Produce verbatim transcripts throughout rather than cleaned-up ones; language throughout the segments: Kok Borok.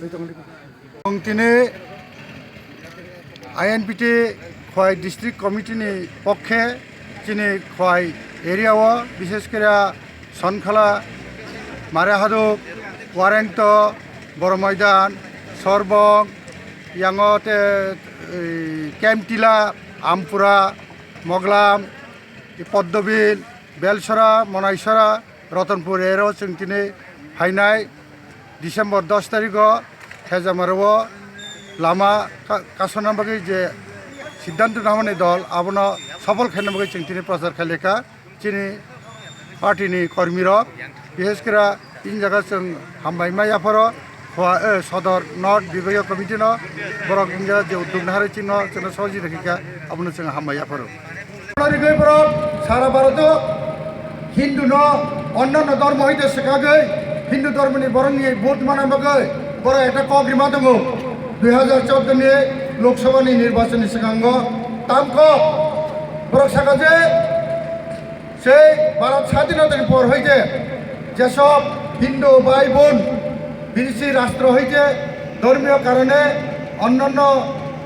Chwng tini I N P T Khowai District Committee ni pokhe chini Khowai area o, bishesh kore Sonkhala, Marehaduk, Warengto, Boromoidan, Sorbong, yango te, ei, Kemtila, Ampura, Moglam, Poddobil, Belsora, Monaisora, Ratanpur area o chwng tini phainai December dos tarikh o Khejamaro o lama ka-, kasona bagwi je siddhanto nahmani dol abono sofol khaina bagwi chwng tini prochar khailekha. Chini party ni kormi rok, bishesh kore in jaga chwng hambai ma yapharo, Khowai, eh, Sodor North Bibhagiya Committee no borok in jaga je uddog naharwi chino, chino sohojogita khaikha, abono chwng hambai yapharo. Rigwi borok sara Bharoto Hindu no onnanno dhormo hoite swkagwi, Hindu dhormo ni borok ni vote mana bagwi borok ekta kok rima tongo. Dui hajar chordo ni Lok Sabha ni nirbachon ni swkango tam kok borok saka je, sei Bharat sadhinota ni por hoite jesob Hindu bhai bon Bidesi rashtra hoite dhormiyo karone, onnanno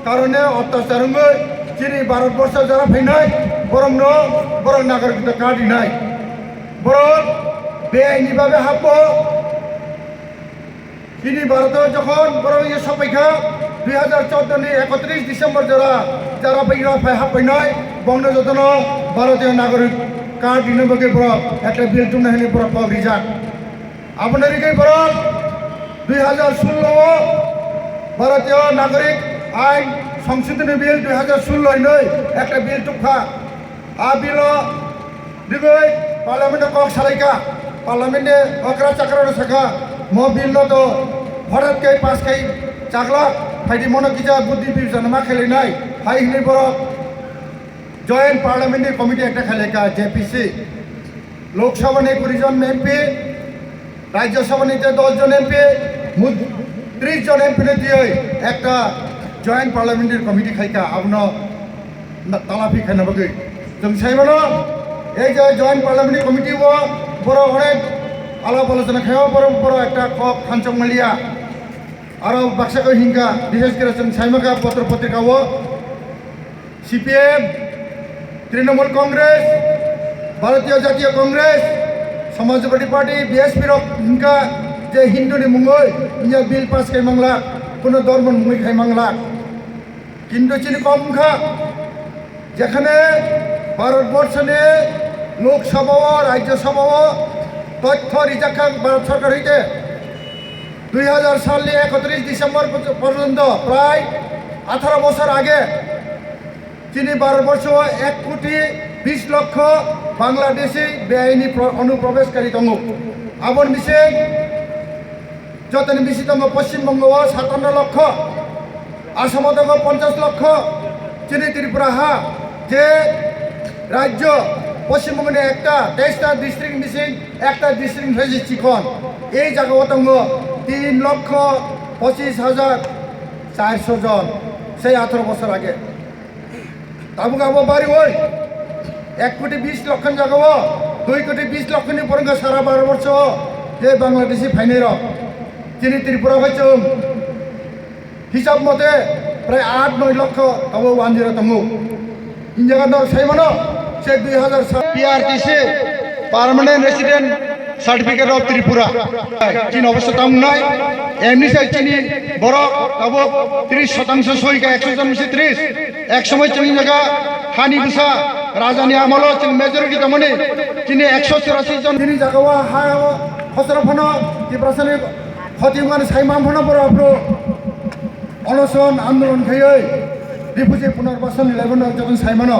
karone otyachar wngwi chini Bharatborsho jora phainai borokno borok nagarikota card rinai. Borok beaini bhabe hapbo. Chini Bharoto jokhon borok ye sokpaikha dui hajar chordo ni ekotris December jora, jara bai phai happainai bongno jotono Bharatiyo Nagorik card rina bagwi borok ekta bill tubna hwnwi borok kok rijak. Abono rigwi borok dui hajar sullo o Bharatiyo Nagorik Ain Songshodhoni Bill dui hajar sullo hinwi ekta bill tubkha. A bill o rigwi Parliament o kok salaikha. Parliament ni okra chakra rok sakha, mo bill no to horat khe pass khai chaglak, phaidi mono kisa buddhi bibechona ma khlainai hai hinwi borok Joint Parliamentary Committee ekta khailekha, J P C. Lok Sabha ni kuri jon M P, Rajya Sabha ni te dos jon M P, mu-, tris jon M P ni tiyoi ekta Joint Parliamentary Committee khaikha, abono na-, talaphi khaina bagwi. Chwng sai mano, ei je Joint Parliamentary Committee o borok onek alap alochona khaio, borok, borok ekta kok thanchok maliya. Aro baksa khe hinkha, bishesh kore chwng sai mankha potro potrika o, C P M, Trinamool Congress, Bharatiya Jatiya Congress, Samajwadi Party, B S P rok hinkha je Hindu ni mungwi inya bill pass khai manglak, kuno dhormo ni mungwi khai manglak. Kintu chini kom wngkha, jekhane Bharatborsho ni Lok Sabha o, Rajya Sabha o tothyo rijak kha Bharat Sarkar hoite, dui hajar sal ni ekotris December porjonto, prai atharo bosor age, chini Bharatborsho o ek koti bis lokkho Bangladeshi beaini pro-, onuprobeshkari tongo. Aboni bising jotoni bisi tongo Poschim Bongo o satanno lokkho, Assam o tongo ponchash lokkho. Chini Tripura ha je rajyo, Poschim Bongo ni ekta teis ta district bising ekta district hwnkhe se chikon. Ei jaga o tongo tin lokkho pochis hajar charso jon, sei atharo bosor age. Tabuk abo bariwi ek koti bis lokkho ni jaga o dui koti bis lokkho ni borok wngkha sara Bharatborsho o je Bangladeshi phainai rok. Chini Tripura o chwng hisab mote prai aat noi lokkho abo wanjwi rok tongo. Injaga norok sai mano, se dui hajar sa-, P R T C, Permanent Resident Certificate of Tripura. Chini obostha tamo wngnai, emni sai chini borok tabuk tris shotangso soi kha, ekso jon bisi tris. Ek somoi chini jaga hani bwsa rajani amolo chini majority tongmani, chini ekso churasi jon. Chini jaga o ha o khosro phano Tiprasani khoti wngmani sai man phano borok aphuru onoson andolon khaiwi refugee punarbasan ni level no joto sai mano.